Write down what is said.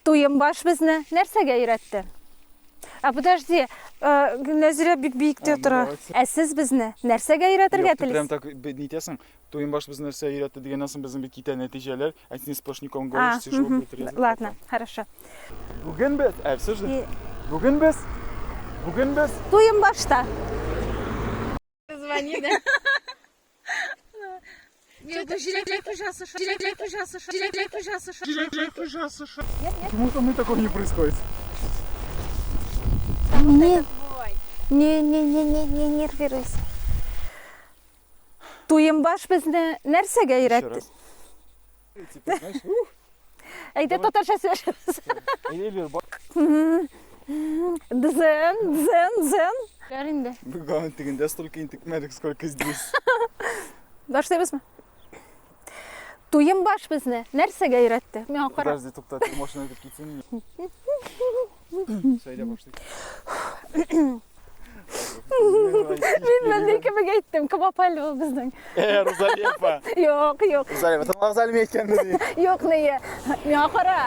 Туембаш безне нәрсәгә өйрәтте? А подожди, Нәзирә бик биектә тора. Ә сез безне нәрсәгә өйрәтергә телисез? Прям так нитәсең. Туембаш безне нәрсә өйрәтте дигәннән соң безнең бит китә нәтиҗәләр. Ә син сплошняком говоришь, тяжело будет резать. Ладно, хорошо. Бүген без, ә все же. Бүген без, бүген без Туембашта. Звони, да? Почему со мной такого не происходит? Не, не, не, не, не, не нервируйся. Туембаш безне нәрсәгә өйрәтте? Типа, знаешь, ух. Әйдә татарча сөйләшәбез. Дзен, дзен, дзен. Ләр инде. Бүген тегендә столько интекмәдек, сколько здесь. Башлыйбызмы? Туембаш безне нәрсәгә өйрәтте? Миңа кара. Подожди, тукта, теге машина үтеп китсен. Сөйлә башлыйк. Мин мондый кебек әйттем, кем апа әле ул безнең? Э, Рузалия апа. Юк, юк. Рузалия, тыңлагыз әле мин әйткәнне ди. Юк, ние. Миңа кара.